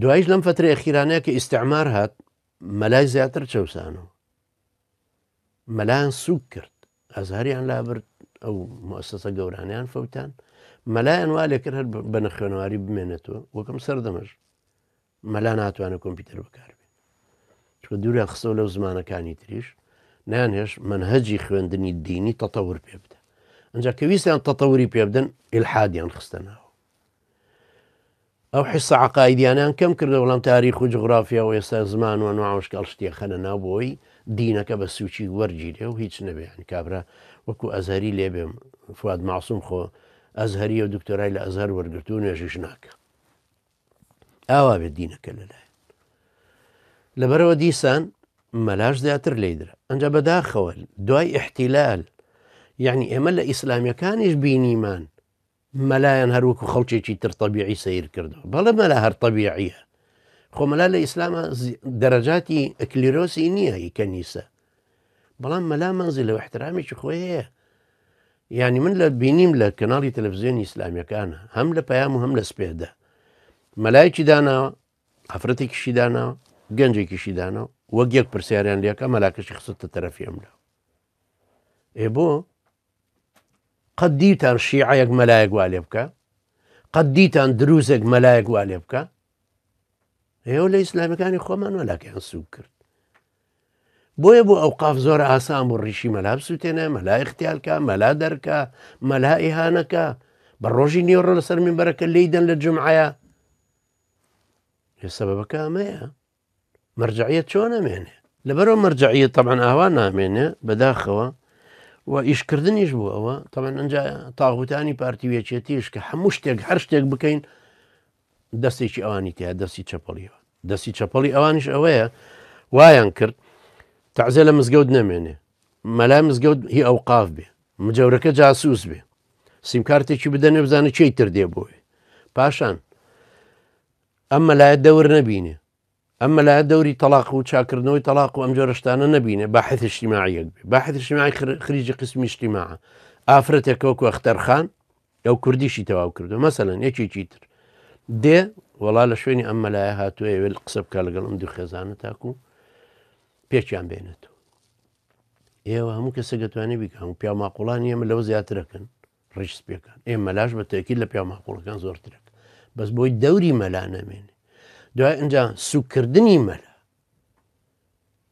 دوایش لەم فترە ئەخیرانەیە کە ئیسیعمار هات مەلای زیاتر چەوسانەوە مەلایان سوک کرد ئەزهەریان لابرد ئەو موسسە گەورانیان فەوتان مەلایان وا لێ کرد هەر بە نەخوێنەواری بمێنێتەوە وەکەم سەردەمەش مەلا ناتوانێت کۆمپیوتەر بەکاربێت چکە دووریان خستەوە لەو زمانەکانی تریش نیان هێش منهجی خوێندنی دینی تەتەور پێ بدە ئەجا کە ویستیان تەتەوری پێ بدەن ئیلحادیان خستە ناوە ئەو حصە عقایدیانیان کەم کردە بەڵام تاریخ و جوغرافیا و ئێستا زمان و ئەنواع و شکاڵ شتی خەنە ناو بۆی دینەکە بە سوچی وەرگیرێ و هیچ نەبێ یانی کابرا وەکو ئەزهەری لێ بێ فواد مەعسوم خۆ ئەزهەریە و دکتۆرای لە ئەزهەر وەرگرتوو و نوێژیش ناکە ئاوا بێت دینەکە لەلایەن لەبەرەوە دیسان مەلاش زیاتر لێدرا ئەنجا بەداخەوە دوای احتیلال یعنی ئێمە لە ئیسلامیەکانیش بینیمان مەلایان هەر وەکو خەڵکێکی تر تەبیعی سەیر کردەوە. بەڵێ مەلا هەر تەبیعیە. خۆ مەلا لە ئیسلاما دەرەجاتی ئەکلیرۆسی نییە هی کەنیسە. بەڵام مەلا مەنزیلە و احترامێکی خۆی هەیە. یعنی من لە بینیم لە کەناڵی تەلەڤزیۆنی ئیسلامیەکانە هەم لە پەیام و هەم لە سپێدە مەلایەکی داناوە ئافرەتێکیشی داناوە گەنجێکیشی داناوە وەک یەک پرسیاریان لەکە مەلاکەشی خستە تەرەفی ئەملا ئێ بۆ قەت دیتان شیعەیەک مەلایەک وا لێ بکە؟ قەت دیتان دروزێک مەلایەک وا لێ بکە؟ ئێوە لە ئیسلامیەکانی خۆمان مەلاکەیان سوک کرد. بۆیە بۆ ئەوقاف زۆر ئاسان بوو ڕیشی مەلا بسووتێنێ مەلا اختیالکە مەلا دەرکە مەلا ئیهانەکە بە ڕۆژی نیوەڕۆ لەسەر منبەرەکە لێی دەن لە جمعەیە سەبەبەکە ئەمەیە مەرجەعیەت چۆن ئەمێنێ؟ لەبەرئەوە مەرجەعیەت تەبعەن ئاوا نامێنێ بەداخەوە و ئیشکردنیش بۆ ئەوە تەبعەن ئەنجا تاغوتانی پارتی و یەکێتیش کە هەموو شتێک هەر شتێک بکەین دەستێکی ئەوانی تیا دەستی چەپەڵیەوە دەستی چەپەڵی ئەوانیش ئەوەیە وایان کرد تەعزیە لە مزگەوت نەمێنێ مەلا مزگەوت هی ئەوقاف بێ مجەورەکە جاسوس بێ سیمکارتێکی بدەنێ بزانە چی تر دێ بۆێ پاشان ئەم مەلایە دەور نەبینێ ئەم مەلایە دەوری تەڵاق و چاکردنەوەی تەڵاق و ئەم جۆرە شتانە نەبینێ باحث اجتماعیەک بێ باحث اجتماعی خریجی قسمی اجتماعە ئافرەتێک وەکو ئەختەر خان ئەو کوردیشی تەواو کردو مەسەلەن یەکێکی تر دێ وەڵا لە شوێنی ئەم مەلایە هاتووە ئەوێ قسە بکە لەگەڵ ئەم دوو خێزانە تاکو پێکیان بێنێتەوە ئێوە هەموو کەسێک دەتوانێت بیکە هەموو پیاو ماقوڵان ئێمە لەوە زیاترەکەن ڕیش سپیەکان ئێ مەلاش بە تەکید لە پیاو ماقوڵەکان زۆرترەک بەس بۆی دەوری مەلا نەمێنێ دوای ئینجا سوکردنی مەلا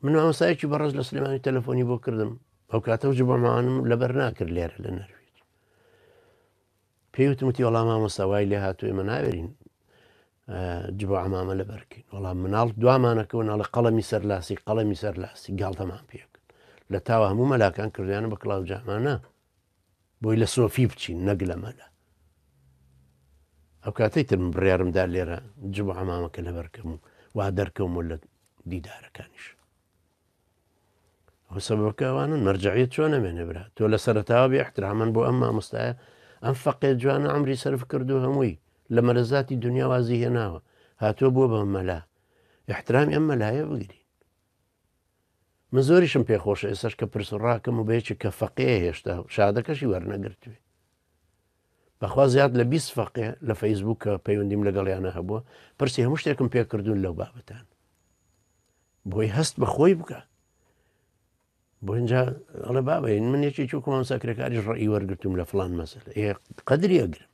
من مامۆستایەکی بەڕێز لە سلێمانی تەلەفۆنی بۆ کردم ئەو کاتە و جبەمانم لەبەر ناکرد لێرە لە نەرویج پێی وتم وتی وەڵام مامۆستا وای لێ هاتوو ئێمە ناوێرین جبە عمامە لەبەرکەین وەڵام مناڵ دوامانەکەەوە ناڵە قەڵەمی سەرلاسی قەڵەمی سەرلاسی گاڵتەمان پێکرد لە تاوە هەموو مەلاکان کردیانە بە کڵاو جامانە بۆی لە سۆفی بچین نەک لە مەلا ئەو کاتەی تر من بڕیارم دا لێرە جب و عەمامەکە لەبەرکەم و وا دەرکەوم و لە دیدارەکانیش ئەو سەبەبەکە ئەوانن مەرجەعیەت چۆن نەمێنێ برا تۆ لە سەرەتاوە بێ احترامەن بۆ ئەم مامۆستایە ئەم فەقێ جوانە عمری سەرف کردو هەمووی لە مەلەزاتی دنیا وازی هێناوە هاتووە بووە بە مەلا احترامی ئەم مەلایە بگرین من زۆریشم پێ خۆشە ئێستاش کە پرس و ڕاکەم و بە یەکێک کە فەقێیە هێشتا شادەکەشی وەرنەگرتوێ بەخوا زیاد لە 20 فەقێ لە فەیسبوک کە پەیوەندیم لەگەڵیانە هەبووە پرسی هەموو شتێکم پێکردوون لەو بابەتان بۆی هەست بە خۆی بکە بۆ اینجا ئەڵێ بابە من یەکێکی وەکو مامۆستا کرێکاریش ڕەئی وەرگرتوم لە فڵان مەسەلە ئێ قەدری ئەگرم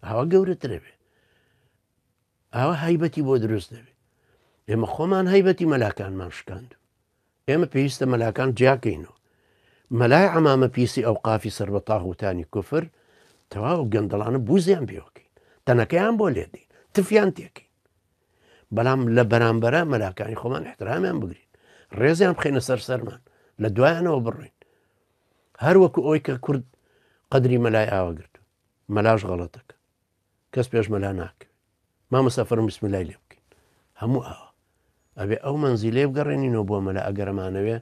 ئاوا گەورەترە بێ ئاوا هەیبەتی بۆ دروست دەبێت ئێمە خۆمان هەیبەتی مەلاکانمان شکاند ئێمە پێویستە مەلاکان جیاکەینەوە مەلای عەمامە پیسی ئەوقافی سەر بە تاغوتانی کوفر تەواو گەندەڵانە بوزیان پێوەکەین تەنەکەیان بۆ لێدەین تفیان تێکەین بەڵام لە بەرامبەرە مەلاکانی خۆمان احترامیان بگرین ڕێزیان بخینە سەر سەرمان لە دوایانەوە بڕۆین هەر وەکو ئەوی کە کورد قەدری مەلای ئاوا گرتو مەلاش غەڵەتەکە کەس پێش مەلا ناکەوێت مامۆستا فەرموو بسم اللەی لێ بکەین هەموو ئاوا ئەبێ ئەو مەنزیلەیە بگەڕێنینەوە بۆ مەلا ئەگەرەمانەوێ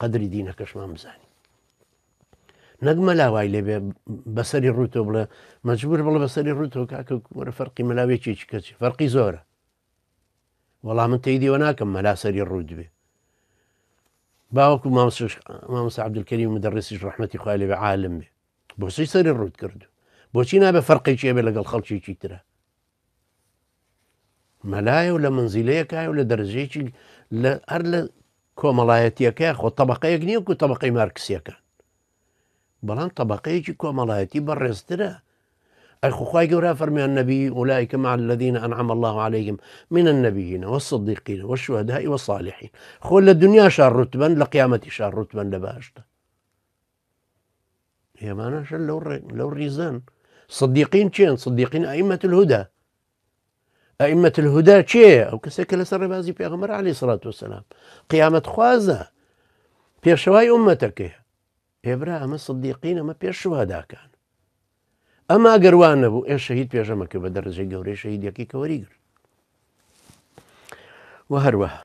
قەدری دینەکەشمان بزانین نەک مەلا وای لێ بێ بەسەری ڕووتۆ بڵێ مەجبور بڵێ بەسەری ڕووتۆ کاکە وەرە فەرقی مەلاوێکی کەچی فەرقی زۆرە وەڵام من تەیدیەوە ناکەم مەلا سەری ڕووت بێ باوەکو مامۆستا عەبدولکەریم مدەڕیسیش ڕەحمەتی خوای لێ بێ عالم بێ بۆچی سەری ڕووت کردو بۆچی نابێ فەرقێکی هەبێ لەگەڵ خەڵکێکی ترە؟ مەلایە و لە منزیلەیەکایە و لە دەرەجەیەکی لە هەر لە کۆمەڵایەتیەکەی خۆ تەبقەیەک نییە و تەبقەی مارکسیەکان بەڵام تەبقەیەکی کۆمەڵایەتی بەڕێزترە. ئەی خۆ خوای گەورە فەرمی النبی اولئک مع الذین انعم الله علیهم من النبیین والصدیقین والشهداء والصالحین. خۆ لە دنیا شار ڕوتبەن، لە قیامەتی شار ڕوتبەن لە بەهەشتە. ئێمانەشە لەو ڕیزەن. صدیقین چێن؟ صدیقین ئەئیمەت الهدى. ئەئیمەت الهدى چێ؟ ئەو کەسێک کە لەسەر ڕێبازی پێغەمبەر عەلەیهی سڵات وسلام قیامەت خوازە، پێشەوای ئومەتەکەیە. ئێ برا ئەمە صدیقین، ئەمە پێش شوهەداکان. ئەما گەر وا نەبوو ئێ شەهید پێشەمە کە بە دەرەجەی گەورەی شەهیدەکەی کە وەریگرت. و هەروەها.